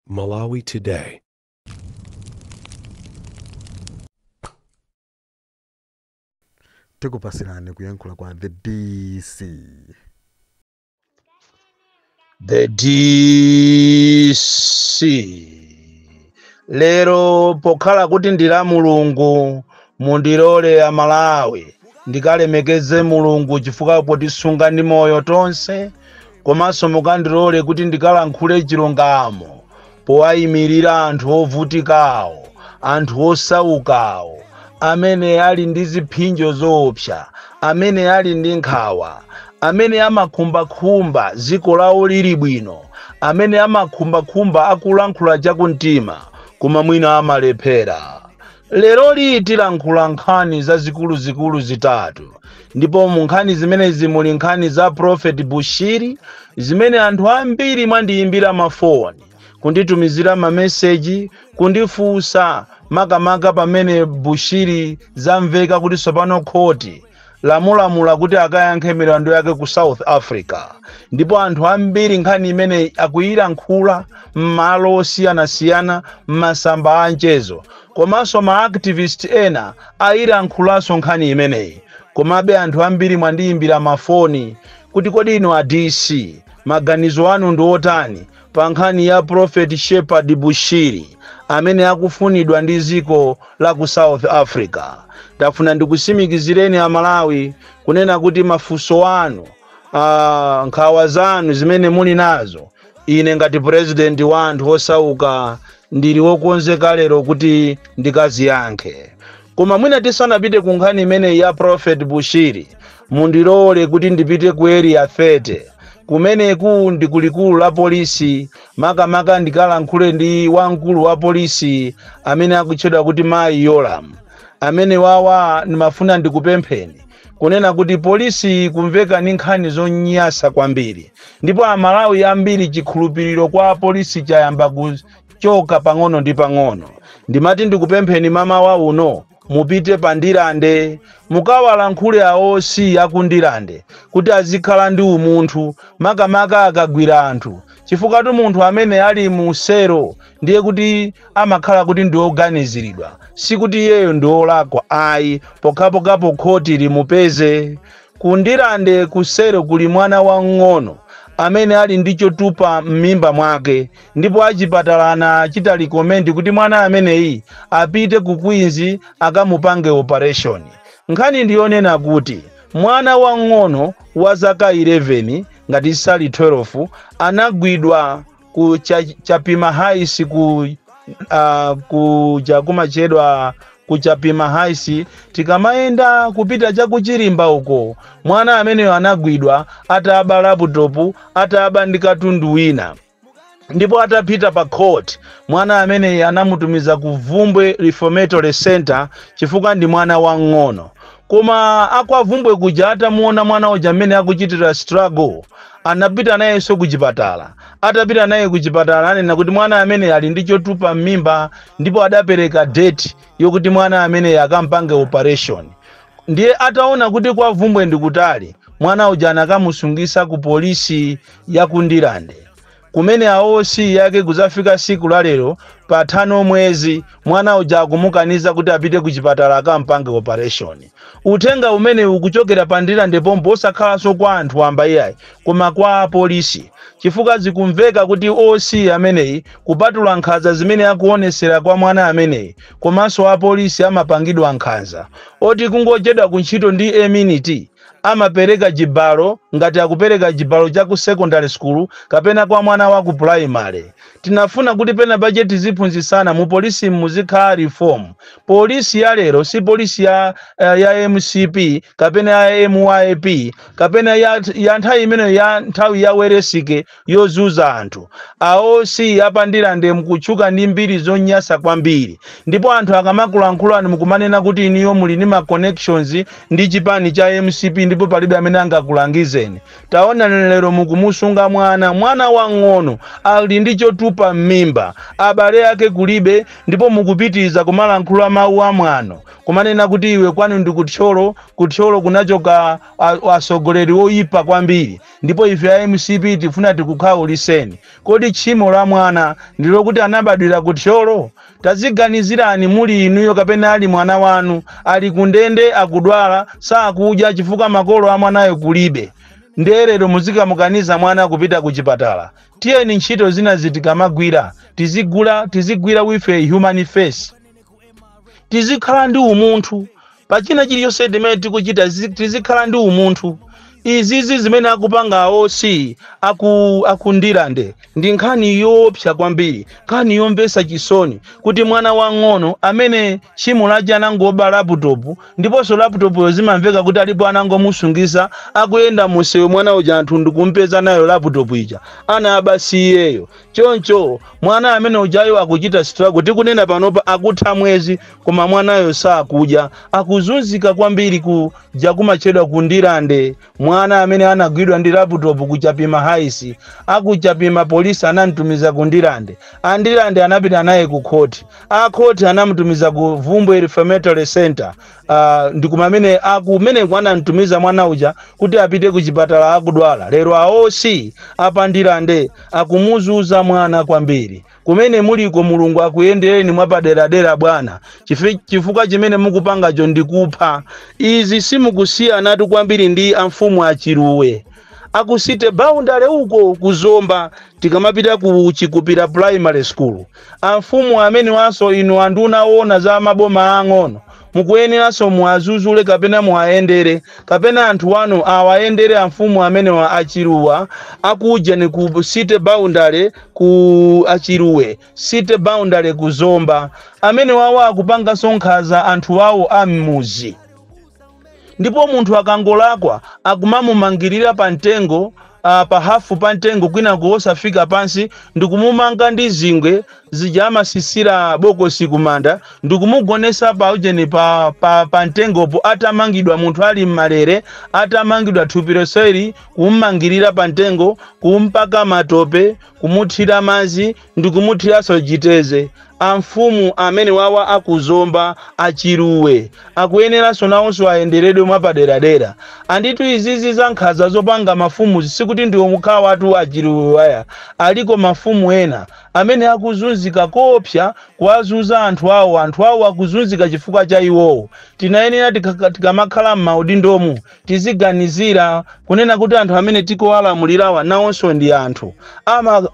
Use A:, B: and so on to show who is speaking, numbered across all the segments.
A: Malawi Today.
B: Tikupatsirani kuyankhula kwa The DC.
C: The DC lero, pokhala kuti ndi la Mulungu, mundilole Amalawi ndikalemekeze Mulungu chifukwa potisunga ndi moyo tonse, komanso mukandilole kuti ndikalankhule chilungamo powayimirira anthu ovutikawo, anthu osaukawo, amene ali ndi ziphinjo zoopsa, amene ali ndi nkhawa, amene amakhumbakhumba dziko lawo lili bwino, amene amakhumbakhumba akulankhula chakumtima koma mwina amalephera. Lero tilankhula nkhani zazikuluzikulu zitatu, ndipo mu nkhani zimenezi muli nkhani za Prophet Bushiri zimene anthu ambiri mwandiyimbira mafoni, kunditumizira mameseji, kundifunsa, makamaka pamene Bushiri zamveka kuti tsopano khoti lamulamula kuti akayankhe milandu yake ku South Africa. Ndipo anthu ambiri nkhani imene akuyilankhula m'malo osiyanasiyana, m'masamba a mchezo, komanso ma activist ena ayilankhulanso nkhani imeneyi. Komabe anthu ambiri mwandiyimbira mafoni kuti, kodi inu a DC, maganizo anu ndi otani pa nkhani ya Prophet Shepherd Bushiri amene akufunidwa ndi dziko la ku South Africa? Ndafuna ndikusimikizireni Amalawi kunena kuti mafunso anu, nkhawa zanu zimene muli nazo, ine ngati president wa anthu osauka ndili wokonzeka lero kuti ndikaziyankhe. Koma mwina tisanapite ku nkhani imeneyi ya Prophet Bushiri, mundilole kuti ndipite ku Area 30. Kumeneku ndi kulikulu la polisi, makamaka ndikalankhule ndi wamkulu wa polisi amene akutchedwa kuti Mayi Yolam. Amene wawa, ndimafuna ndikupempheni kunena kuti polisi kumveka ndi nkhani zonyasa kwambiri, ndipo Amalawi ambiri chikhulupiriro kwa polisi chayamba kuchoka pang'ono ndi pang'ono. Ndimati ndikupempheni mamawa uno mupite pa Ndirande, mukawalankhule a OC akundilande kuti azikhala ndi umunthu, makamaka akagwira anthu, chifukwa tu munthu amene ali mu selo ndiye kuti amakhala kuti ndi oganiziridwa, sikuti iyeyo ndi olakwa ayi, pokhapokhapo khoti limupeze. Kundilande kuselo kuli mwana wang'ono amene ali ndi chotupa m'mimba mwake, ndipo achipatala anachita recommend kuti mwana ameneyi apite ku Queens akamupange operation. Nkhani ndiyonena kuti mwana wang'ono wa zaka 11, ngati sali 12, anagwidwa ku Chapima Heights, ku chakumachedwa ku Chapima Heights, tikamayenda kupita chakuchirimba uko. Mwana ameneyo anagwidwa ataba laptop, ataba ndi katundu wina, ndipo atapita pa court mwana ameneyi anamutumiza ku Vumbwe Reformatory Center chifukwa ndi mwana wang'ono. Koma akwa Vumbwe kuja atamuona mwana uja amene akuchitira struggle, anapita nayenso ku chipatala. Atapita naye ku chipatala, anena kuti mwana amene ali ndi chotupa m'mimba, ndipo adapereka date yokuti mwana amene akampange operation. Ndiye ataona kuti kwa Vumbwe ndi kutali, mwana uja anakamusungisa ku polisi ya Kundilande, kumene a OC yake kuzafika siku la lero pa 5 mwezi mwana uja akumukaniza kuti apite ku chipatala akampange operation. Uthenga umene ukuchokera pa Ndirande pompo, osakhalanso kwa anthu wamba iyayi, koma kwa apolisi, chifukwa zikumveka kuti OC ameneyi, kupatula nkhanza zimene akuonesera kwa mwana ameneyi, komanso apolisi amapangidwa nkhanza oti kungochedwa kuntchito ndi a minute amapereka chibalo, ngati akupereka chibalo cha ku secondary school kapena kwa mwana wa ku primary. Tinafuna kuti pena pache tiziphunzitsana, mu polisi muzikhala reform. Polisi ya lero si polisi ya MCP kapena ya MYP kapena ya nthawi imeneyo, ya nthawi ya Weresike yozuza anthu. A OC apandilande mukutchuka ndi mbiri zonyasa kwambiri, ndipo anthu akamakulankhulani mukumanena kuti iniyo muli ndi ma connections ndi chipani cha MCP. Ndipo Ndipo palibe amene angakulangizeni. Taona lero mukumusunga mwana, mwana wang'ono ali ndi chotupa m'mimba, abale ake kulibe, ndipo mukupitiriza kumalankhula mawu amwano, kumanena kuti iwe kwanu ndi kuthyolo. Kuthyolo kunachoka atsogoleri oyipa kwambiri, ndipo ife a MCP tifuna tikukhawuliseni. Kodi tchimo la mwana ndilokuti anabadwira kuthyolo? Taziganizirani, muli inuyo kapena ali mwana wanu ali kundende, akudwala, sakudya chifukwa makolo a mwanayo kulibe, nderero muzikamukaniza mwana kupita ku chipatala? Tiyeni ntchito zina zitikamagwira tizigula, tizigwira with a human face, tizikhala ndi umunthu pachina chiliyonse timene tikuchita, tizikhala ndi umunthu. Izizi zimene akupanga aosi akundilande ndi nkhani yoopsa kwambiri, nkhani yomvetsa chisoni, kuti mwana wang'ono amene tchimo lake anangoba laptop, ndiponso laptop yo zimamveka kuti alipo anangomusungisa, akuyenda musewu mwana uja anthu ndikumpeza nayo laptop ija, ana siyeyo. Choncho mwana amene ujayo akuchita struggle. Tikunena panopa akutha mwezi koma mwanayo sakudya, akuzunzika kwambiri ku jakumachedwa kundilande. Mwana amene anagwidwa ndi laptop kuchapima haisi, akuchapima polisi anamtumiza kundilande, andilande anapita naye ku khoti, akhoti anamutumiza ku Vumbwe Reformatory Center. Ndikumamene akumeneko anamtumiza mwana uja kuti apite ku chipatala akudwala. Lero aosi apandilande akumuzuza mwana kwambiri. Kumene muliko, Mulungu akuyendereni mwapaderadera bwana, chifukwa chimene mukupangacho ndikupha. Izi simukusiyanatu kwambiri ndi amfumu achiruwe akusite boundary uko kuzomba, tikamapita ku Chikupira Primary School. Amfumu amene wanso inu anduna ona za maboma ang'ono mukuyeneranso muazuzule kapena muayendere, kapena anthu wanu awayendere amfumu amene wa achiruwa akuja ni ku city boundary, ku achiruwe city boundary kuzomba, amene wawo akupanganso nkhanza anthu awo a mmuzi. Ndipo munthu akangolakwa akumamumangirira pa mtengo, pa hafu pa mtengo, kwinaku osafika pansi, ndikumumanga ndi zingwe zija amasisira bokosi kumanda, ndikumugonesa pa ujeni pa mtengopo atamangidwa, munthu ali mmalere, atamangidwa thupi lonseli, kummangirira pa mtengo, kumpaka matope, kumuthira madzi ndikumuthiranso chiteze. Amfumu amene wawa akuzomba achiruwe akuyeneranso nawonso ayenderedwe mwapaderadera. Anditu izizi za nkhanza zopanga mafumu sikuti ndiwo mukhawa atu achiruwe waya, aliko mafumu ena amene akuzunzika kopsa, kuwazuza anthu awo, anthu awo akuzunzika chifukwa cha iwowo. Tinayenera tikamakhala m'maudindomu tiziganizira kunena kuti anthu amene tikuwalamulirawa nawonso ndi anthu,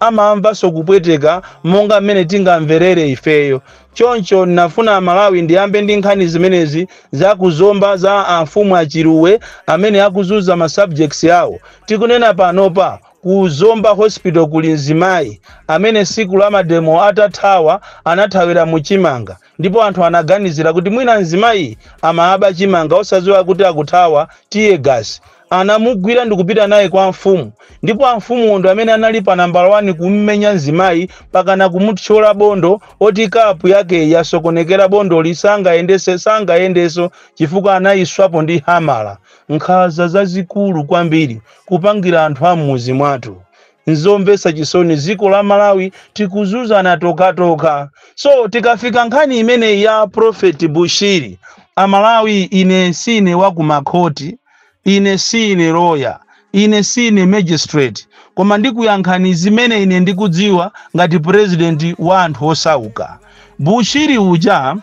C: amamvanso kupweteka monga mmene tingamverere ifeyo. Choncho ndinafuna Malawi ndiyambe ndi nkhani zimenezi zakuzomba za amfumu achiruwe amene akuzuza ma subjects awo. Tikunena panopa ku Zomba Hospital kuli mzimayi amene siku la mademo atathawa anathawira muchimanga, ndipo anthu anaganizira kuti mwina mzimayi amaaba chimanga, osadziwa kuti akuthawa tear gas. Anamugwira ndikupita naye kwa mfumu, ndipo amfumu ndo amene anali pa nambala 1 kummenya mzimayi pakana kumuthyola bondo, oti kapu yake yasokonekera, bondo lisangayendese, sangayendeso chifukwa anayiswapo ndi hamala. Nkhanza zazikulu kwambiri kupangira anthu a mmuzi mwathu, nzomvetsa chisoni. Dziko la Malawi tikuzuzana tokatoka. So tikafika nkhani imeneyi ya Prophet Bushiri, Amalawi, ine sine wa kumakhoti, ine sine lawyer, ine sine magistrate, koma ndikuyankhani zimene ine ndikudziwa ngati president wa anthu osauka. Bushiri uja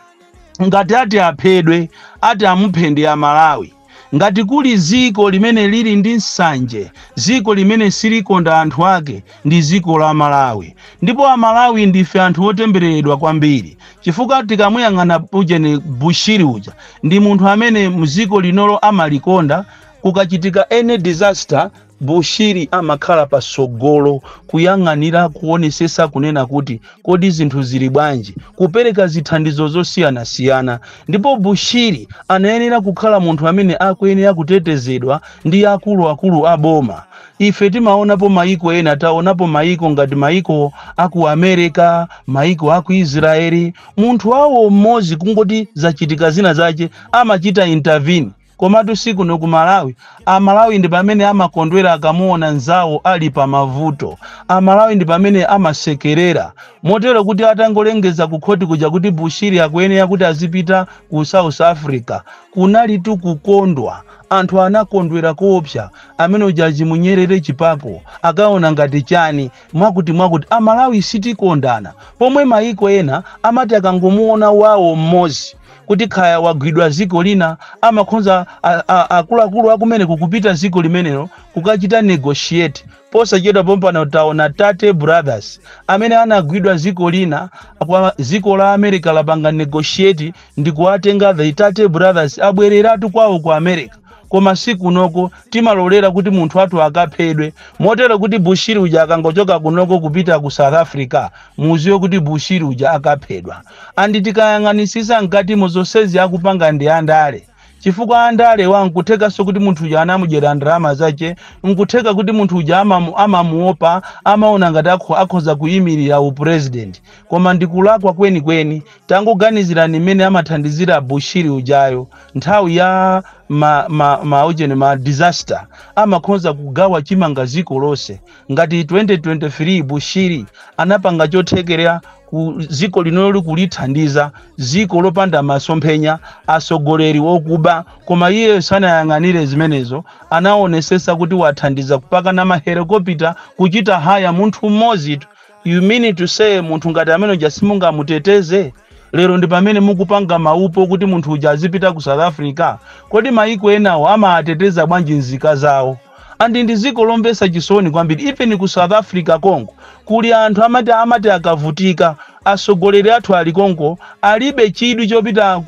C: ngati ati aphedwe, ati amuphe ndi Amalawi. Ngati kuli ziko limene lili ndi nsanje, ziko limene silikonda anthu ake, ndi ziko la Malawi. Ndipo Amalawi ndife anthu otembereredwa kwambiri, chifukwa tikamuyang'ana ujeni Bushiri uja ndi munthu amene mziko linolo amalikonda. Kukachitika any disaster, Bushiri amakhala pasogolo kuyang'anira, kuonesesa kunena kuti kodi zinthu zili bwanji, kupereka zithandizo zosiyanasiyana. Ndipo Bushiri anayenera kukhala munthu amene akuyenera kutetezedwa ndi akuluakulu a boma. Ife timaonapo maiko ena, taonapo maiko ngati maiko aku America, maiko aku Israeli, munthu awo mmodzi kungoti zachitika zina zache amachita intervene. Komatu sikuno ku Malawi. Amalawi ndi pamene amakondwera akamuona nzawo ali pa mavuto. Amalawi ndi pamene amasekerera, motero kuti atangolengeza ku khoti kuja kuti Bushiri akuyenera kuti azipita ku South Africa, kunalitu kukondwa. Anthu anakondwera koopsa. Amene uja chimunyerere chipako akaona ngati chani, mwakuti mwakuti. Amalawi sitikondana, pomwe mayiko ena amati akangomuona wawo mmodzi kuti khaya wagwidwa ziko lina, amakhonza akuluakulu akumene kukupita ziko limenelo kukachita negotiate. Posachedwa pompano taona Tate Brothers amene anagwidwa ziko lina, kwa ziko la America lapanga negotiate ndi kuwatenga the Tate Brothers, abwereratu kwawo ku America. Koma sikunoko timalolera kuti munthu athu akaphedwe, motero kuti Bushiri uja akangochoka kunoko kupita ku South Africa, muziwe kuti Bushiri uja akaphedwa. And tikayang'anisisa mkatimo, zonsezi akupanga ndi andale, chifukwa andale wa nkuthekanso kuti munthu uja anamudyera ndalama zace, nkutheka kuti munthu uja amamuopa, amaona ngati akhoza kuyimirira upresident. Koma ndikulakwa kwenikweni. Tangoganizirani mmene amathandizira Bushiri ujayo nthawi ya ma ujeni, ma disaster, amakhonza kugawa chimanga ziko lonse. Ngati 2023 Bushiri anapanga chothekerera ku ziko linolo kulithandiza, ziko lopanda masomphenya, asogoleri okuba, koma iye sanayang'anire zimenezo. Anaonesesa kuti wathandiza kupaka na mahelikopita kuchita hire munthu mmodzi. You mean to say munthu ngati amene uja simungamuteteze? Lero ndi pamene mukupanga maupo kuti munthu uja azipita ku South Africa. Kodi maiko enawo amateteza bwanji nzika zawo? And ndi ziko lomvetsa chisoni kwambiri. Even ku South Africa konko kuli anthu amati akavutika, atsogoleri athu ali konko alibe chidwi chopita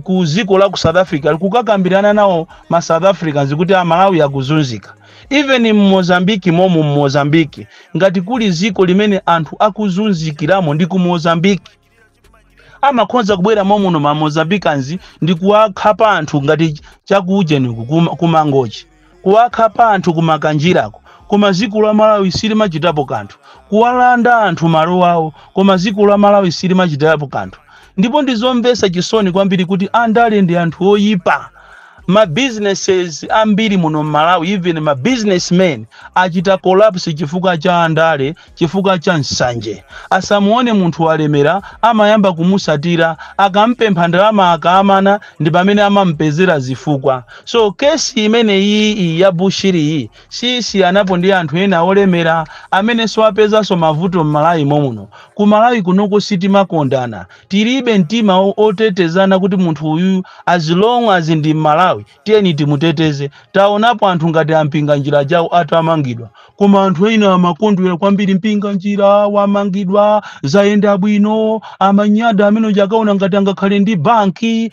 C: ku ziko la ku South Africa kukakambirana nawo ma South Africans kuti Amalawi akuzunzika. Even mmozambiki momu, mmozambiki ngati kuli ziko limene anthu akuzunzikiramo ndi ku Mozambiki. Amakhonza kubwera momuno ma Mozambicans ndi kuwakhapa anthu ngati chakuujeniku kumangochi, kuwakhapa anthu kumakanjirako, koma dziko la Malawi silimachitapo kanthu. Kuwalanda anthu malo awo, koma dziko la Malawi silimachitapo kanthu. Ndipo ndizomvetsa chisoni kwambiri kuti andale ndi anthu oyipa. Ma businesses ambiri muno mmalawi, even ma businessmen achita collapse chifukwa cha andale, chifukwa cha nsanje. Asamuone munthu walemera, amayamba kumusatira, akampempha ndalama akaamana, ndi pamene amampezera zifukwa. So kesi imene iyi ya Bushiri iyi sisiyanapo ndi anthu ena olemera amene siwapezanso mavuto mmalawi momuno. Ku Malawi kunoko sitimakondana, tilibe mtima otetezana kuti munthu uyu as long as ndi mmalawi tiyeni timuteteze. Taonapo anthu ngati ampinga njira jawo atamangidwa, koma anthu ena amakondwera kwambiri, mpinga njira wamangidwa, zayenda bwino, amanyada amene uja akaona ngati angakhale ndi banki.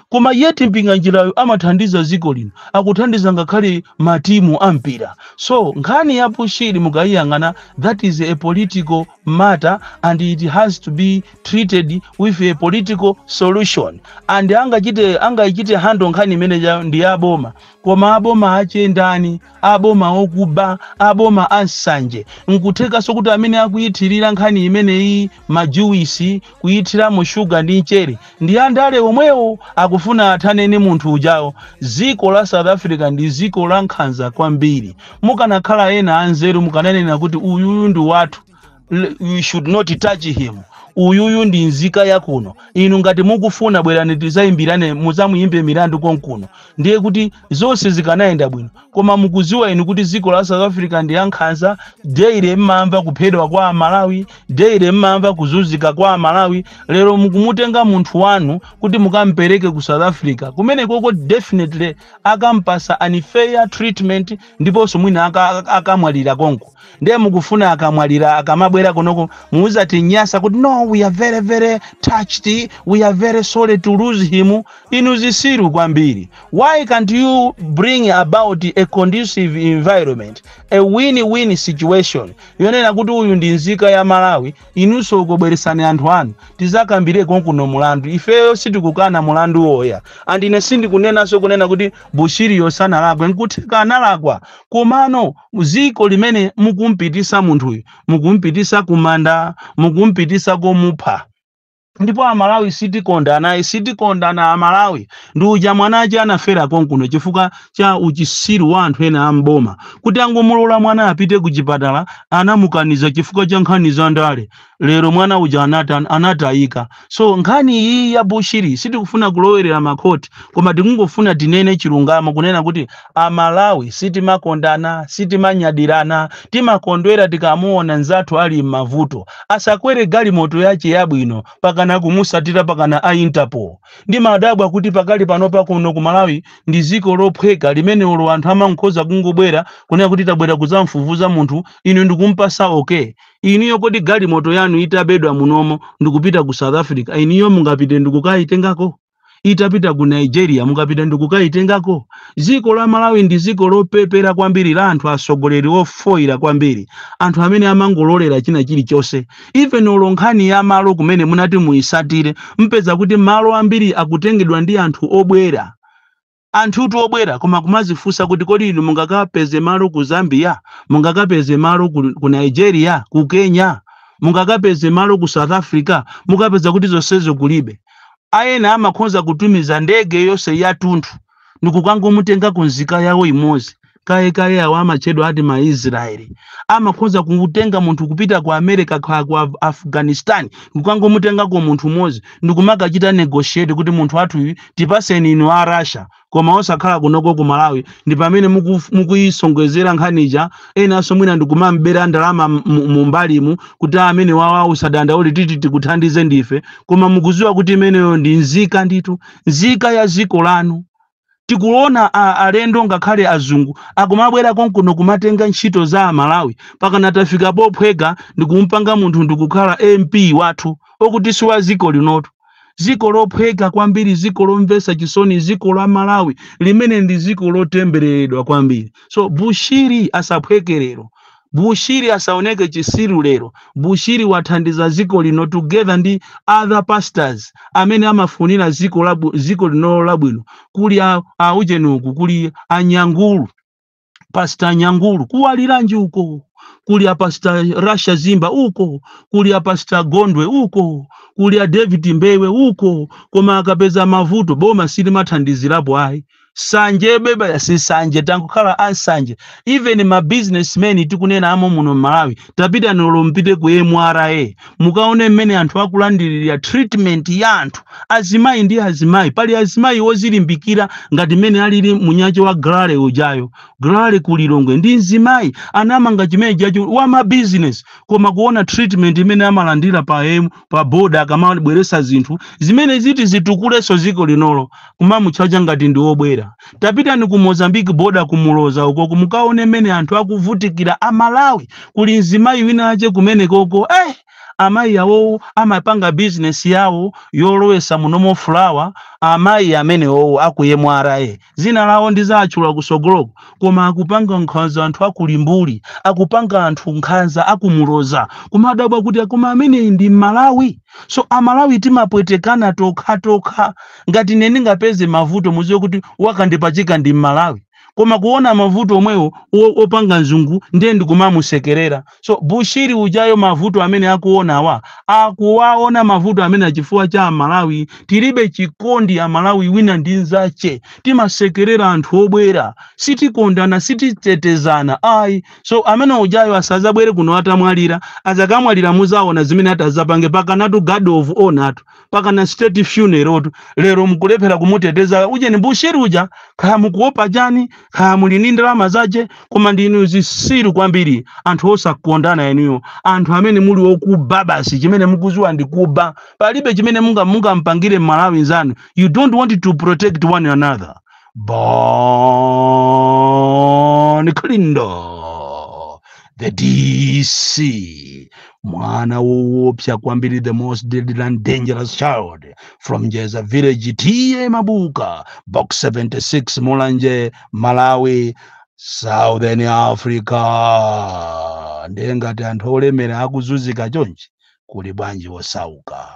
C: Koma yet mpinga njirayo amathandiza dziko lino, akuthandiza ngakhale matimu ampira. So nkhani ya Bushiri mukayiyang'ana, that is a political matter and it has to be treated with a political solution. And angachite handle nkhani imene ndi aboma. Koma aboma achendani? Aboma okuba, aboma ansanje. Nkuthekanso kuti amene akuyithirira nkhani imeneyi majuwisi, kuyithiramo shuga ndi mchere, ndi andale omwewo akufuna athaneni munthu ujawo. Dziko la South Africa ndi dziko la nkhanza kwambiri. Mukanakhala ena anzeru, mukananena kuti uyuyu ndi wathu, you should not touch him, uyuyu ndi nzika yakuno. Inu ngati mukufuna, bwerani tizayimbirane, muzamuyimbe milandu konkuno. Ndiye kuti zonse zikanayenda bwino. Koma mukuziwa inu kuti dziko la South Africa ndi yankhanza. Daily mmamva kuphedwa kwa Amalawi, daily mmamva kuzunzika kwa Amalawi. Lero mukumutenga munthu wanu kuti mukampereke ku South Africa, kumene koko definitely akampasa unfair treatment, ndiponso mwina akamwalira konko. Ndiye mukufuna akamwalira, akamabwera konoko muuzati nyasa kuti no, we are very very touched, we are very sorry to lose him. Inu zisiru kwambiri. Why can't you bring about a conducive environment, a win-win situation yonena kuti uyu ndi nzika ya Malawi, inunso ukobweresani anthu anu tizakambire konkuno mulandu? Ifeyo sitikukana mulandu woya, and ine sindikunenanso kunena kuti Bushiriyo sanalakwe. Nkutheka analakwa, komano ziko limene mukumpitisa munthuyu, mukumpitisa kumanda, mukumpitisa komupha. Ndipo Amalawi sitikondana, sitikondana Amalawi. Ndi uja mwanache anafera konkuno chifukwa cha uchisiru wa anthu ena amboma, kuti angomulola mwana apite ku chipatala, anamukaniza chifukwa cha nkhani za ndale. Lero mwana uja anatayika. So nkhani iyi ya Bushiri sitikufuna kulowerera makhoti, koma tikungofuna tinene chilungamo, kunena kuti Amalawi sitimakondana, sitimanyadirana. Timakondwera tikamuona nzathu ali m'mavuto, asakwere galimoto yace yabwino, pakana kumusatira, pakana a Interpol. Ndimadabwa kuti pakali panopa kuno ku Malawi ndi ziko lophweka limene olo anthu amankhoza kungobwera kunena kuti tabwera kudzamfufuza munthu, inu ndikumpasa okay. Inuyo kodi galimoto yanu itabedwa munomo ndikupita ku South Africa, inuyo mungapite ndikukayitengako? Itapita ku Nigeria, mungapite ndikukayitengako? Ziko la Malawi ndi ziko lopepera kwambiri, la anthu atsogoleri ofoyira kwambiri, anthu amene amangololera china chilichonse. Even olo nkhani ya malo kumene munati muyisatire, mpeza kuti malo ambiri akutengedwa ndi anthu obwera, anthutu obwera. Koma kumazifunsa kuti kodi inu mungakapeze malo ku Zambia, mungakapeze malo ku Nigeria, ku Kenya, mungakapeze malo ku South Africa? Mukapeza kuti zonsezo kulibe. Ayena amakhonza kutumiza ndege yonse yathunthu ndikukangomutenga ku nzika yawo imodzi. Kaye kaye awo amatchedwa ati Maisraeli, amakhonza kutenga munthu kupita ku America, ku Afghanistan, kukangomutengako munthu umodzi ndikumakachita negotiate kuti munthu wathuyu tipaseni inu a Russia, koma osakhala kunoko ku Malawi. Ndi pamene mukuyisongezera nkhanicha. Enanso mwina ndikumambera ndalama mumbalimu kuti amene wawa usadandaule, titi tikuthandize ndife, koma mukuziwa kuti imeneyo ndi nzika ndithu, nzika ya ziko lanu. Tikuona alendo, ngakhale azungu akumabwera konkuno kumatenga ntchito za Amalawi. Pakana tafika pophweka ndikumpanga munthu ndikukhala MP wathu okuti si wa ziko linotu. Ziko lophweka kwambiri, ziko lomvetsa chisoni, ziko la Malawi limene ndi ziko lotembereredwa kwambiri. So Bushiri asaphweke lero, Bushiri asaoneke chisiru lero. Bushiri wathandiza ziko lino together ndi other pastors amene amafunira ziko lino labwino. Kuli auchenuku, kuli anyangulu, Pastor Nyangulu kuwaliranji uko, kuli a Pastor Rasha Zimba uko, kuli a Pastor Gondwe uko, kuli a David Mbewe uko. Koma akapeza mavuto, boma silimathandizirapo ayi. Sanje beba si sanje, tankukhala ansanje. Even ma businessmen tikunena amo muno Malawi, tapita nolo mpite ku MRA, mukaone mmene anthu akulandirira treatment ya anthu, azimayi ndi azimayi. Pali azimayi ozilimbikira ngati mmene alili munyache wa Glale ujayo, Glale kulilongwe, ndi mzimayi anamanga chimene chacho wa ma business, koma kuona treatment imene amalandira pa M pa border akamabweresa zinthu zimene ziti zitukulenso ziko linolo, kumamutchacha ngati ndi obwera. Tapitani ku Mozambique border, kumuloza uko, mukaone mmene anthu akuvutikira Amalawi. Kuli mzimayi wina ache kumene koko, amayi awowo amapanga business yawo yolowesa munomo fulawa. Amayi amenewowo aku MRA, zina lawo ndizatchula kusogoloko, koma akupanga nkhanza anthu akulimbuli, akupanga anthu nkhanza akumuloza, kumadabwa kuti koma ameneyi ndi Malawi. So Amalawi timapwetekana tokha tokha. Ngati ine ndingapeze mavuto, muziwe kuti wakandipachika ndi Malawi, koma kuona mavuto omwewo opanga mzungu, ndiye ndikumamusekerera. So Bushiri ujayo, mavuto amene akuonawa, akuwaona mavuto amene achifukwa cha Amalawi tilibe chikondi. Amalawi wina ndi nzache, timasekerera anthu obwera, sitikondana, sititetezana ayi. So amene ujayo asazabwere kuno atamwalira. Azakamwalira, muzaona zimene atazapange. Pakanatu guard of honor tu, pakana state funeral tu. Lero mukulephera kumuteteza uje ni Bushiri uja. Kaya mukuopa chani, kaya muli ndi ndalama zache, koma ndinu zisiru kwambiri, anthu osakondana inuyo, anthu amene muli okuba basi. Chimene mukuziwa ndi kuba, palibe chimene mungampangire Mmalawi nzanu. You don't want to protect one another. Bon Kalindo, the DC, mwana woopsa kwambiri, the most deadly and dangerous child from Jeza village, T/A Mabuka, Box 76, Mulanje, Malawi, Southern Africa. Ndiye ngati anthu olemera akuzunzika chonchi, kuli bwanji osauka?